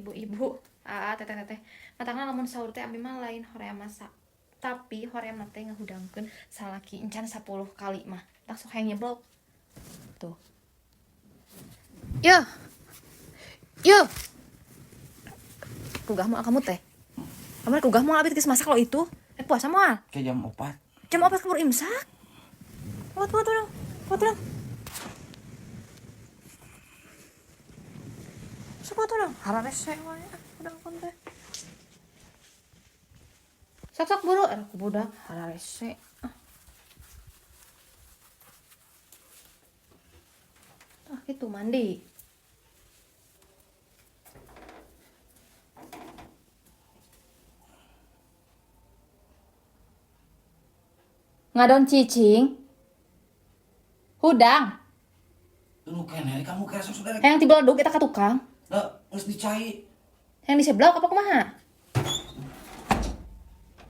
Ibu-ibu, aa, teteh-teteh. Matakna lamun sahur teh abi mah lain hoream masak. Tapi hoream teh ngahudangkeun salaki encan 10 kali mah. Langsung hayang nyeblok. Tuh. Yo. Yo. Kugah moal kamu teh. Kamu kugah moal abi geus masak lo itu. Eh puasa moal. Kayak jam 4. Jam 4 keburu imsak. Buat buat dong. Buat dong. Sok atuh dong. Hararese wae ah hudangkeun teh. Sok sok buru, era ku budak hararese. Ah. Ah gitu mandi. Ngadon cicing. Hudang. Lu kene kamu kira sok saudara. Hayang tibeledug eta ka tukang. Lah, geus dicai. Hayang diseblok apa kumaha?